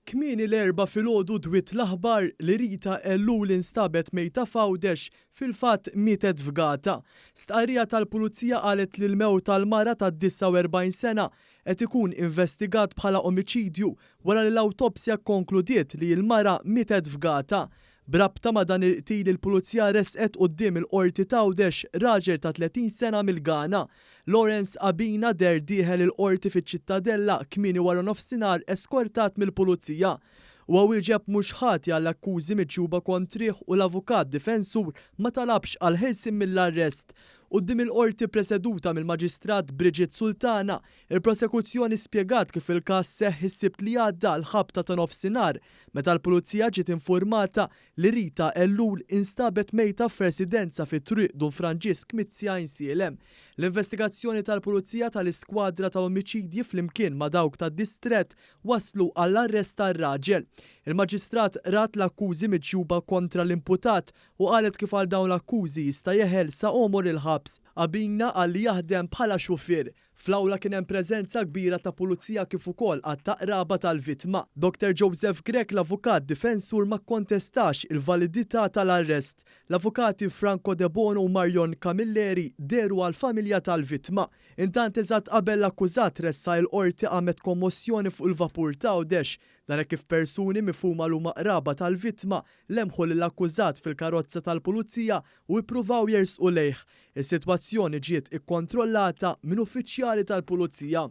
Kmieni l-Erbgħa filgħodu dwiet l-aħbar li Rita Ellul instabet mejta f'Għawdex, fil-fatt mietet fgata. Stqarrija tal-Pulizija qalet li l-mewt tal-mara ta' 49 sena qed ikun investigat bħala omiċidju wara li l-awtopsja kkonkludiet li l-mara mietet fgata. B'rabta ma' dan il-qtil il-Pulizija ressqet quddiem il-Qorti t'Għawdex raġel ta' 30 sena mill-Ghana. Lawrence Abina deher dieħel il-Qorti fiċ-Ċittadella kmieni waranofsinhar eskortat mill-Pulizija. Huwa wieġeb mhux ħati għall-akkużi miġjuba kontrih u l-avukat difensur ma talabx għall-ħelsien mill-arrest. Quddiem il-Qorti preseduta mill-Maġistrat Bridget Sultana, il-Prosekuzzjoni spjegat kif il-każ seħħ is-Sibt li għadda għall-ħabta ta' nofsinhar meta l-Pulizija ġiet infurmata li Rita Ellul instabet mejta f'residenza fi Triq Dun Franġisk Mizzi Għajnsielem. L-investigazzjoni tal-Pulizija tal-Iskwadra tal-Omiċidji flimkien ma' dawk tad-Distrett wasslu għall-arrest tar-raġel. Il-Maġistrat qrat l-akkużi miġjuba kontra l-imputat u qalet kif għal dawn l-akkużi jista' jeħel sa għomor il-ħabs. Abina qal li jaħdem bħala xufier. Fl-awla kien hemm preżenza kbira ta' pulizija kif ukoll għadd ta' qraba tal-vittma. Doctor Joseph Grech, l-avukat difensur ma kkontestax il-validità tal-arrest. L-avukati Franco Debono u Marion Camilleri dehru għall-familja tal-vittma. Intant eżatt qabel l-akkużat ressaq il-Qorti qamet kommossjoni fuq il-vapur t'Għawdex. Dan hekk kif persuni mifhuma li huma qraba tal-vittma lemħu lill-akkużat fil-karozza tal-pulizija u ippruvaw jersqu lejh. Is-sitwazzjoni ġiet ikkontrollata minn uffiċjali tal-pulizija.